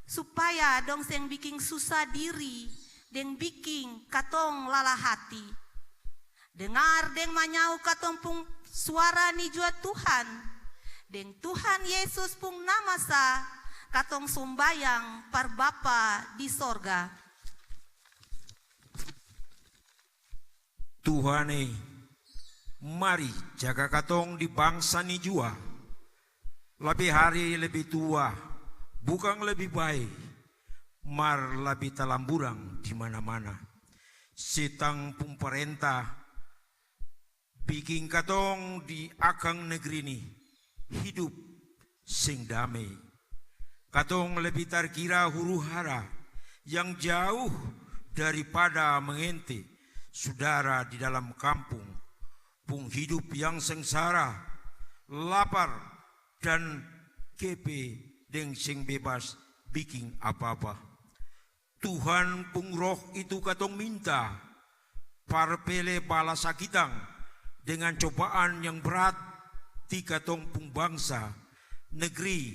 supaya dong seng biking susa diri deng biking katong lala hati. Dengar deng manyao katong pung suara ni jua Tuhan. Deng Tuhan Yesus pung nama sa katong sombayang par Bapa di sorga. Tuhan e, mari jaga katong di bangsa ni jua. Lebe hari lebe tua, bukang lebe bae, mar lebe talamburang di mana-mana. Setang pung parenta biking katong di akang negri ni hidup seng dame. Katong lebe tarkira huru-hara yang jauh daripada mangente sudara di dalam kampung pung hidup yang sengsara, lapar, dan kepe deng seng bebas biking apa-apa. Tuhan pung Roh itu katong minta, par pele bala sakitang dengan cobaan yang berat di katong pung bangsa, negeri,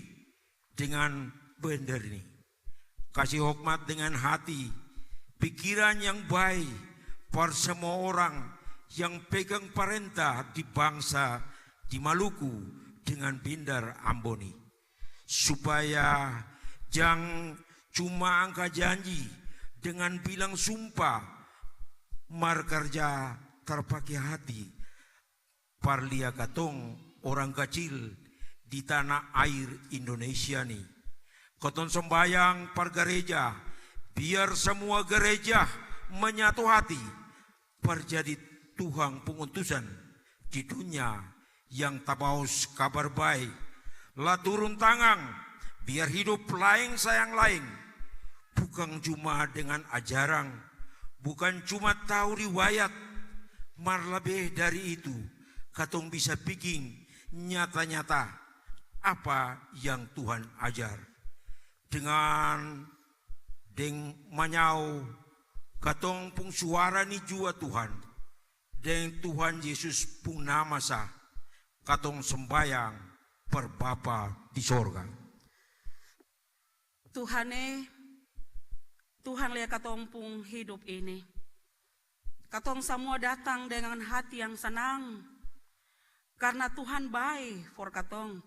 dengan bener ni. Kasi hokmat dengan hati, pikiran yang bae par samua orang yang pegang parenta di bangsa di Maluku dengan Bendar Ambon ni. Supaya jang cuma angka janji dengan bilang sumpa, mar karja tar pake hati, par lia katong orang kacil di tanah air Indonesia ni. Katong sambayang par gareja, biar samua gareja manyatu hati, par jadi Tuhan pung utusan di dunia yang tabaos kabar bae. La turun tangang, biar hidup laeng sayang laeng. Bukang cuma dengan ajarang, bukang cuma tau riwayat, mar labih dari itu, katong bisa biking nyata-nyata apa yang Tuhan ajar. Dengan deng manyao katong pung suara ni jua Tuhan, deng Tuhan Yesus pung nama sa katong sambayang par Bapa di sorga. Tuhan e, Tuhan lia katong pung hidup ini. Katong samua datang dengan hati yang sanang, karna Tuhan bae for katong.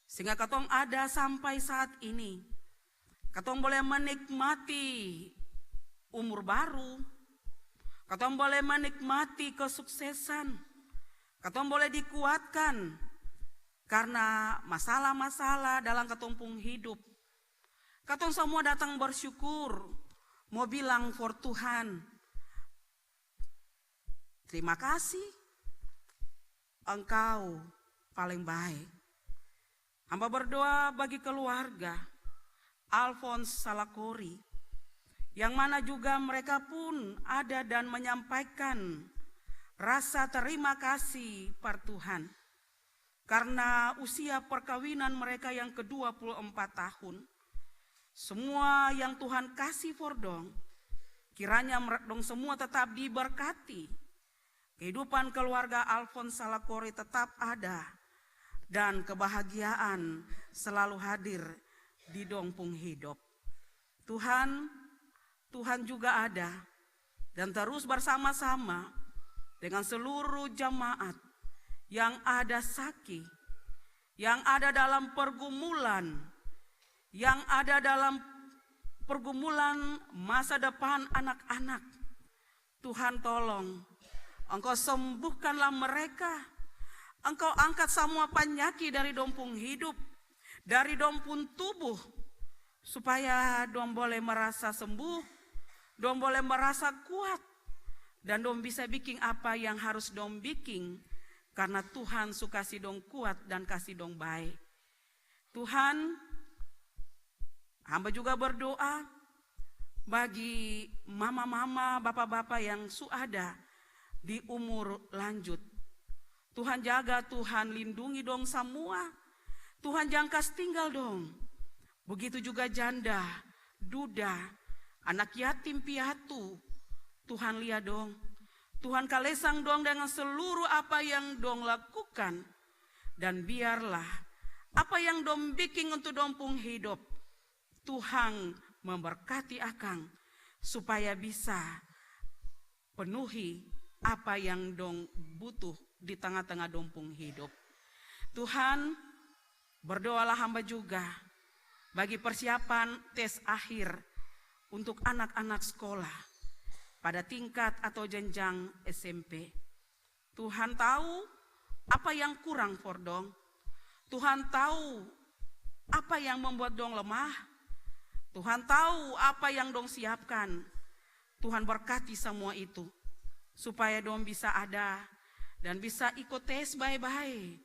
Sehingga katong ada sampai saat ini. Katong boleh menikmati umur baru, katong boleh menikmati kesuksesan, katong boleh dikuatkan karna masalah-masalah dalam katong pung hidup. Katong samua datang bersyukur, mo bilang for Tuhan, "Terima kasih, Engkau paling baik." Hamba berdoa bagi keluarga Alphonse Salakori, yang mana juga mereka pun ada dan menyampaikan rasa terima kasih par Tuhan. Karna usia perkawinan mereka yang kedua puluh empat tahun, semua yang Tuhan kasi for dong, kiranya mer-, dong semua tetap diberkati. Kehidupan keluarga Alphonse Salakori tetap ada, dan kebahagiaan selalu hadir di dong pung hidup. Tuhan, Tuhan juga ada dan terus bersama-sama dengan seluruh jemaat yang ada saki, yang ada dalam pergumulan, yang ada dalam pergumulan masa depan anak-anak. Tuhan tolong, Engkau sembuhkanlah mereka. Engkau angkat samua panyaki dari dong pung hidup, dari dong pung tubuh, supaya dong boleh merasa sembuh, dong boleh merasa kuat, dan dong bisa biking apa yang harus dong biking, karna Tuhan su kasi dong kuat dan kasi dong bae. Tuhan, hamba juga berdoa bagi mama-mama, bapa-bapa yang su ada di umur lanjut. Tuhan jaga, Tuhan lindungi dong samua. Tuhan jang kas tinggal dong. Begitu juga janda, duda, anak yatim piatu. Tuhan lia dong. Tuhan kalesang dong dengan seluruh apa yang dong lakukan. Dan biarlah apa yang dong biking untuk dong pung hidop, Tuhan memberkati akang supaya bisa penuhi apa yang dong butuh di tengah-tengah dong pung hidop. Tuhan, berdoalah hamba juga bagi persiapan tes akhir untuk anak-anak sekolah pada tingkat atau jenjang S M P. Tuhan tahu apa yang kurang for dong. Tuhan tahu apa yang membuat dong lemah. Tuhan tahu apa yang dong siapkan. Tuhan berkati semua itu, supaya dong bisa ada dan bisa iko tes bae-bae.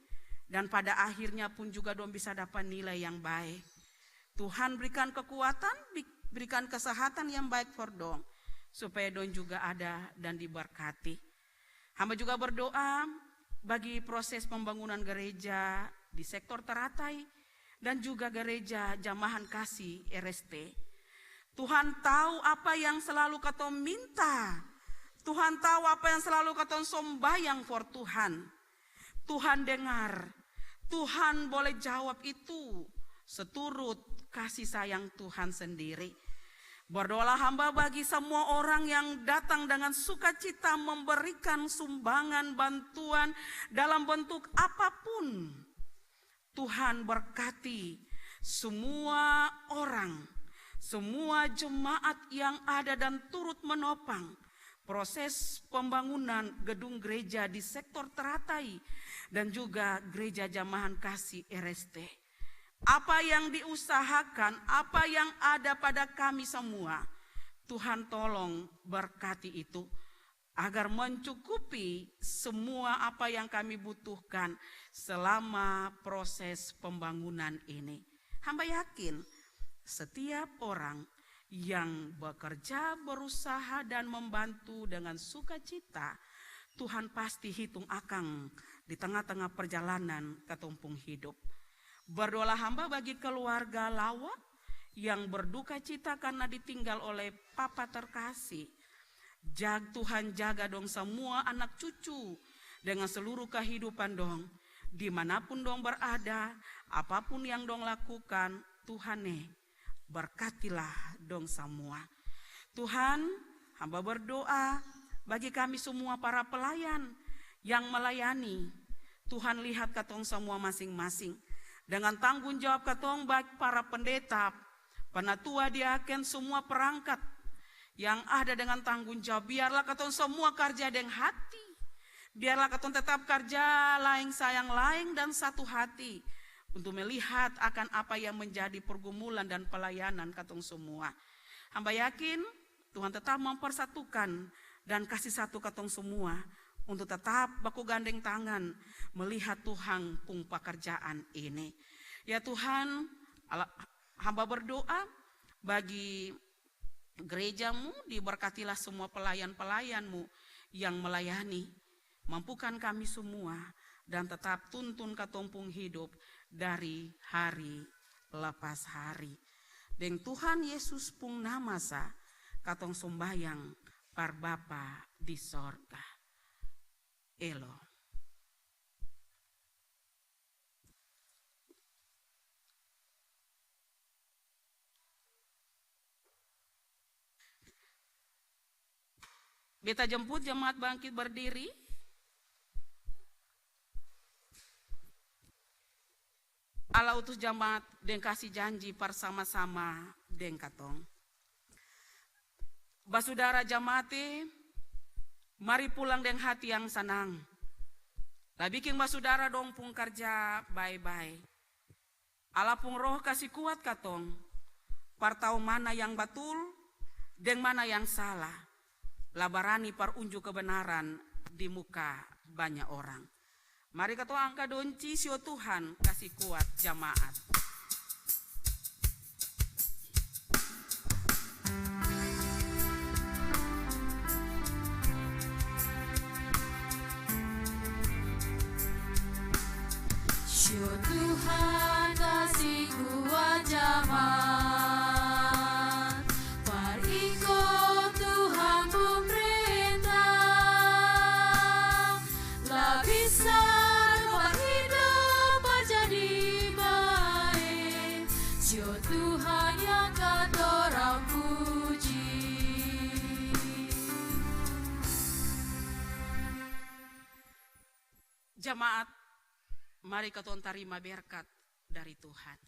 Dan pada akhirnya pun juga dong bisa dapat nilai yang bae. Tuhan berikan kekuatan, bi-, berikan kesehatan yang baik for dong. supaya dong juga ada dan diberkati. Hamba juga berdoa bagi proses pembangunan gereja di sektor Taratai dan juga gereja Jamahan Kasih R S T. Tuhan tahu apa yang selalu katong minta. Tuhan tahu apa yang selalu katong sombayang for Tuhan. Tuhan dengar. Tuhan boleh jawab itu seturut kasih sayang Tuhan sendiri. Berdoalah hamba bagi semua orang yang datang dengan sukacita memberikan sumbangan bantuan dalam bentuk apapun. Tuhan berkati semua orang, semua jemaat yang ada dan turut menopang proses pembangunan gedung gereja di sektor Taratai dan juga Gereja Jamahan Kasih R S T. Apa yang diusahakan, apa yang ada pada kami semua, Tuhan tolong berkati itu agar mencukupi semua apa yang kami butuhkan selama proses pembangunan ini. Hamba yakin, setiap orang yang bekerja, berusaha, dan membantu dengan sukacita, Tuhan pasti hitung akang di tengah-tengah perjalanan katong pung hidup. Berdoalah hamba bagi keluarga Lawa yang berduka cita karena ditinggal oleh Papa terkasih. Jag-, Tuhan jaga dong samua anak cucu dengan seluruh kehidupan dong. Dimanapun dong berada, apapun yang dong lakukan, Tuhan e, berkatilah dong samua. Tuhan, hamba berdoa bagi kami semua para pelayan yang melayani. Tuhan lihat katong samua masing-masing. Dengan tanggung jawab katong baik para pendeta, panatua diaken, semua perangkat yang ada dengan tanggung jawab. Biarlah katong semua karja deng hati. Biarlah katong tetap karja laeng sayang laeng dan satu hati untuk melihat akan apa yang menjadi pergumulan dan pelayanan katong semua. Hamba yakin Tuhan tetap mempersatukan dan kasi satu katong semua untuk tetap baku gandeng tangan melihat Tuhan pung pakarjaan ini. Ya Tuhan, ala-, hamba berdoa bagi gerejamu, diberkatilah semua pelayan-pelayanmu yang melayani. Mampukan kami semua dan tetap tuntun katong pung hidup dari hari lepas hari. Deng Tuhan Yesus pung nama sa katong sombayang par Bapa di sorga. Elo. Beta jemput jemaat bangkit berdiri. Allah utus jemaat deng kasi janji par sama-sama deng katong. Basudara jamaat e, mari pulang deng hati yang sanang. La biking basudara dong pung karja bae-bae. Allah pung Roh kasi kuat katong par tau mana yang batul deng mana yang sala, la barani par unju kebenaran di muka banya orang. Mari katong angka donci, sio Tuhan kasi kuat jamaat. Sio Tuhan kasi kuat jamaat, par iko Tuhan pung prenta. La bisa rubah hidup par jadi bae, sio Tuhan yang katorang puji. Jamaat, mari katong tarima berkat dari Tuhan.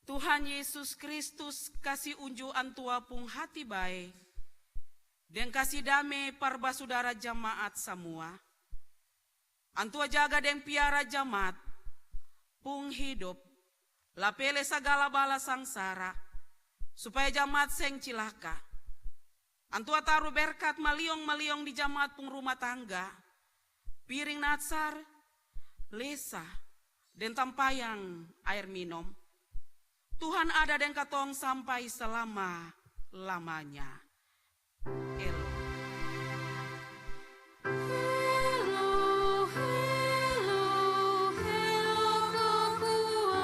Tuhan Yesus Kristus kasi unju antua pung hati bae deng kasi dame par basudara jamaat samua. Antua jaga deng piara jamaat pung hidop, la pele sagala bala sangsara, supaya jamaat seng cilaka. Antua taru berkat maliong-maliong di jamaat pung rumah tangga, piring natsar, lesa, deng tampayang aer minom. Tuhan ada deng katong sampai salama lamanya. Elo. Helo, helo, helo kokoanya.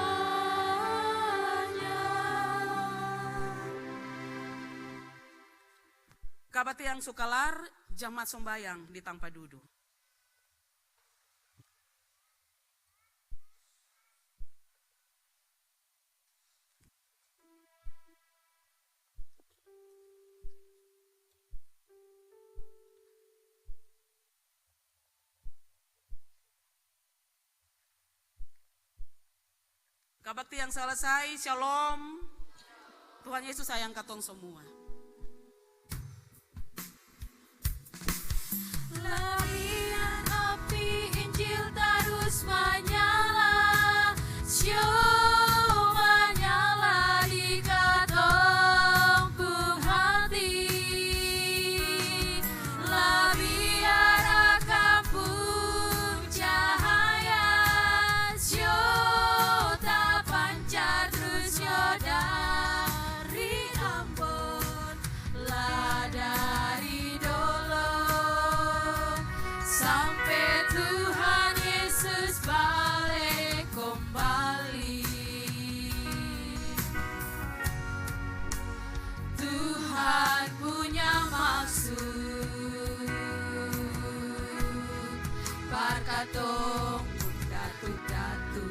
Kabaktian su kalar, jemaat sombayang di tampa dudu. Kabaktian selesai, shalom. Tuhan Yesus sayang katong semua. Labiar api Injil tarus manyala, sio manyala di katong pung hati. Labiar akang pung cahaya, sio tapancar trus, sio dari Ambon. La dari dolo sampe Tuhan Yesus bale kombali. Tuhan punya maksud par katong pung datu-datu.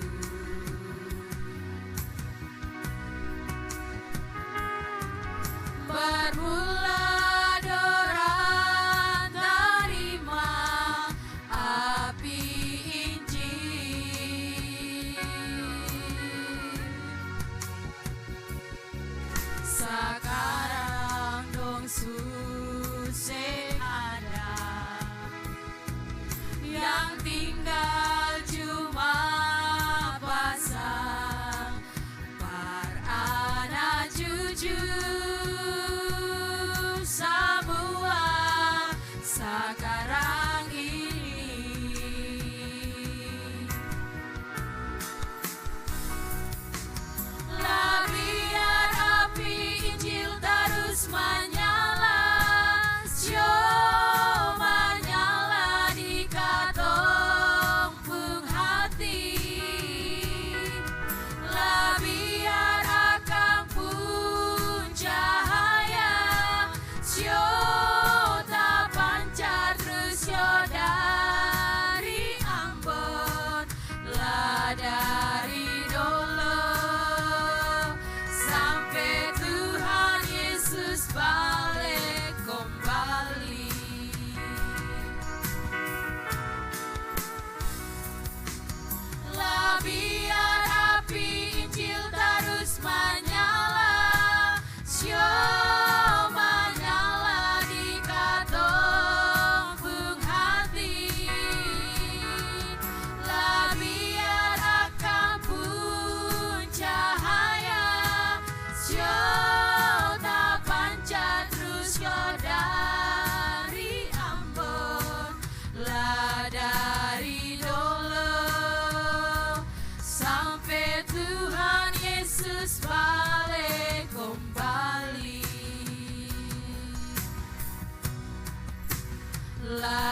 Bermula dorang tarima api Injil. Sakarang dong su seng ada. Yang tinggal cuma pasang par ana cucu samua sakarang ini. Labiar api Injil tarus manyala, sio manyala di katong pung hati. Labiar akang pung cahaya, sio tapancar trus, sio dari Ambon. La dari dolo sampe Tuhan Yesus bale kombali. Labiar api Injil tarus manyala, sio manyala di katong pung hati. Labiar akang pung cahaya, sio tapancar trus, sio dari Ambon. La dari dolo sampe Tuhan Yesus bale kombali. La